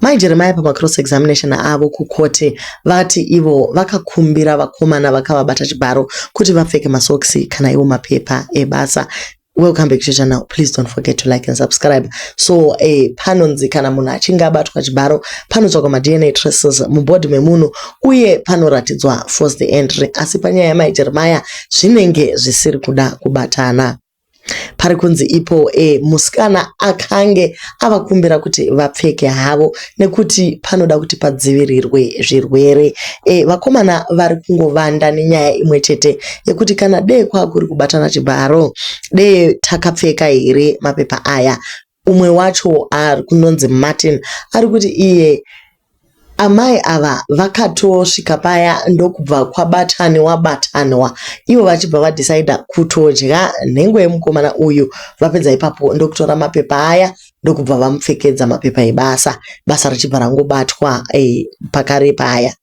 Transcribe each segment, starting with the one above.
Mai Jeremiah pamacross examination avo kukoti vati ivo vakakumbira vakomana vakavabata chibharo kuti vapfeke masokisi kana iwo mapepa ebasa. Welcome back to channel. Please don't forget to like and subscribe. So panonzi kana munhu achinge abatwa chibharo panotsvakwa maDNA traces mubhodhi memunhu uye panoratidzwa forced entry. Asi panyaya yamai Jeremiah zvinenge zvisiri kuda kubatana. Pari kunzi ipo musikana akange avakumbira kuti vapfeke havo nekuti panoda kuti padzivirirwe zvirwere. Vakomana vari kungovanda nenyaya imwe chete yekuti kana dee kwakuri kubatana chibharo dee takapfeka here mapepa aya. Umwe wacho ari kunonzi Martin ari kuti iye amai ava vakatosvika paya ndokubva kwabataniwa batanwa ivo vachibva vadhisaidha kutodya nhengo yemukomana uyu. Vapedza ipapo ndokutora mapepa aya ndokubva vamupfekedza mapepa ebasa, basa richibva rangobatwa pakare paya.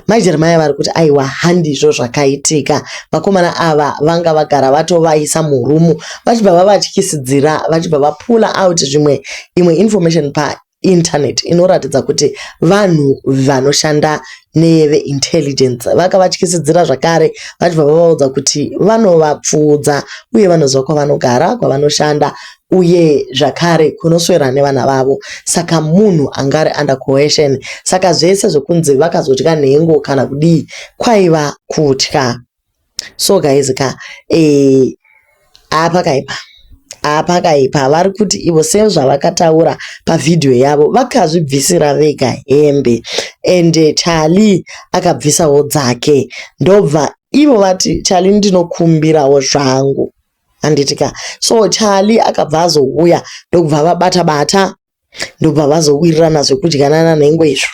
Mai Jeremiah vari kuti aiwa handizvo zvakaitika. Vakomana ava vanga vagara vatovaisa murumu vachibva vavatyisidzira vachibva vapula out zvimwe imwe information painternet inoratidza kuti vanhu vanoshanda neveintelligence. Vakavatyisidzira zvakare vachibva vavaudza kuti vanovapfuudza uye vanoziva kwavanogara, kwavanoshanda uye zvakare kunoswera nevana vavo. Saka munhu anga ari under coercion. Saka zvese zvekunzi vakazodya nhengo kana kudii kwaiva kutya. So guys ka apakaipa apakaipa vari kuti ivo sezvavakataura pavhidhiyo yavo vakazvibvisira vega hembe and Charlie akabvisawo dzake ndobva ivo vati Charlie ndinokumbirawo zvangu handiti ka. So Charlie akabva azouya ndokubva vabata bata ndobva vazowirirana zvekudyanana nhengo izvo.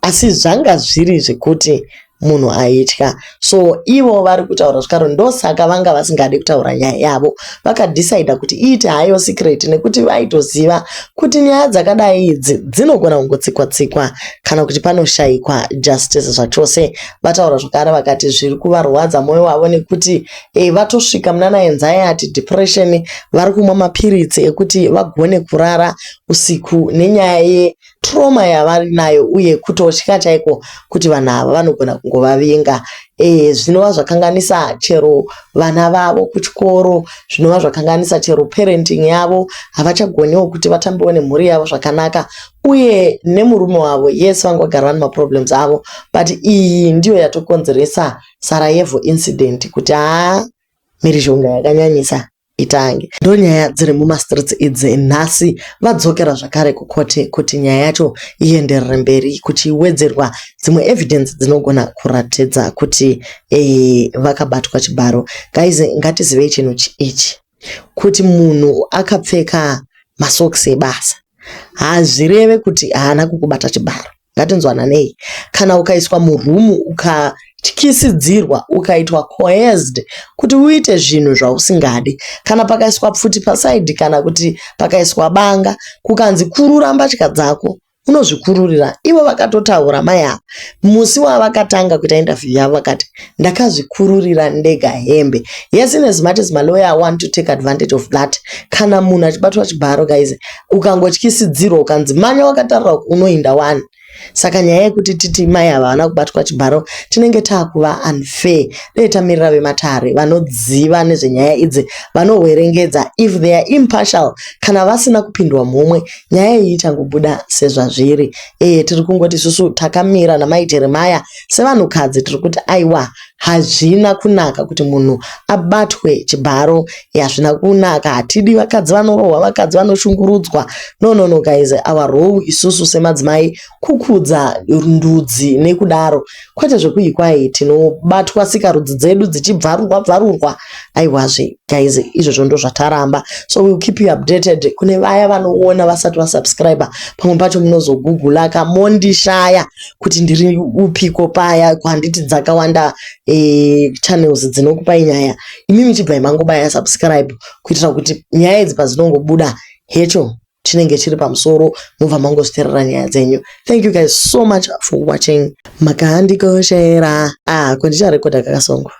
Asi zvanga zviri zvekuti munhu aitya. So ivo vari kutaura zvakaro ndosaka vanga vasingadi kutaura nyaya yavo. Vakadhisaidha kuti iite hayo secret nekuti vaitoziva kuti nyaya dzakadai idzi dzinogona kungotsikwa tsikwa kana kuti panoshayikwa justice zvachose. Vataura zvakare vakati zviri kuvarwadza mwoyo wavo nekuti vatosvika munana anxiety, depression, vari kumwa mapiritsi ekuti vagone kurara usiku nenyaya yetrauma yavari nayo uye kutotya chaiko kuti vanhu ava vanogona kungovavinga. Zvinova zvakanganisa chero vana vavo kuchikoro, zvinova zvakanganisa chero parenting yavo, havachagoniwo kuti vatambewo nemhuri yavo zvakanaka uye nemurume wavo. Yes, vanga vagara vane maproblems avo but iyi ndiyo yatokonzeresa Sarajevo incident kuti haa mhirizhonga yakanyanyisa itange. Ndonyaya dziri mumastreets idzi nhasi vadzokera zvakare kukote kuti nyaya yacho ienderere mberi kuchiwedzerwa dzimwe evidence dzinogona kuratidza kuti vakabatwa chibharo. Guys, ngatizivei chinhu ichi kuti munhu akapfeka masokisi ebasa hazvireve kuti haana kukubata chibharo. Ngatinzwananei. Kana ukaiswa murumu ukatyisidzirwa ukaitwa coerced kuti uite zvinhu zvausingadi, kana pakaiswa pfuti pasaidhi kana kuti pakaiswa banga kukanzi kurura mbatya dzako unozvikururira. Ivo vakatotaura mai ava musi wavakatanga kuita interview yavo vakati ndakazvikururira ndega hembe. Yes, in as much as my lawyer want to take advantage of that, kana munhu achibatwa chibharo guys, ukangotyisidzirwa ukanzi manya wakatarira unoinda wani. Saka nyaya yekuti titi mai ava havana kubatwa chibharo tinenge taakuva unfair. Dai tamirira vematare vanoziva nezvenyaya idzi vanohwerengedza if they are impartial, kana vasina kupindwa mumwe nyaya iyi ichangobuda sezvazviri. Tiri kungoti isusu takamira namai Jeremiah sevanhukadzi tiri kuti aiwa hazvina kunaka kuti munhu abatwe chibharo. Hazvina kunaka, hatidi vakadzi vanorohwa, vakadzi vanoshungurudzwa. No no no guys, our role isusu semadzimai kukudza ndudzi nekudaro, kwete zvekuikwai tinobatwa sikarudzi dzedu dzichibvarurwa bvarurwa. Aiwazve guys, izvozvo ndo zvataramba. So we'll keep you updated. Kune vaya vanoona vasati vasubscribe, pamwe pacho munozogugula kamondishaya kuti ndiri upiko paya, kwanditi dzakawanda channels dzinokupai nyaya. Imimi chibvai mangobaya subscribe kuitira kuti nyaya idzi padzinongobuda hecho chinenge chiri pamusoro, mubva mangozviteerera nyaya dzenyu. Thank you guys so much for watching. Makandikoshera. Ko ndicharekodha kakasongwa.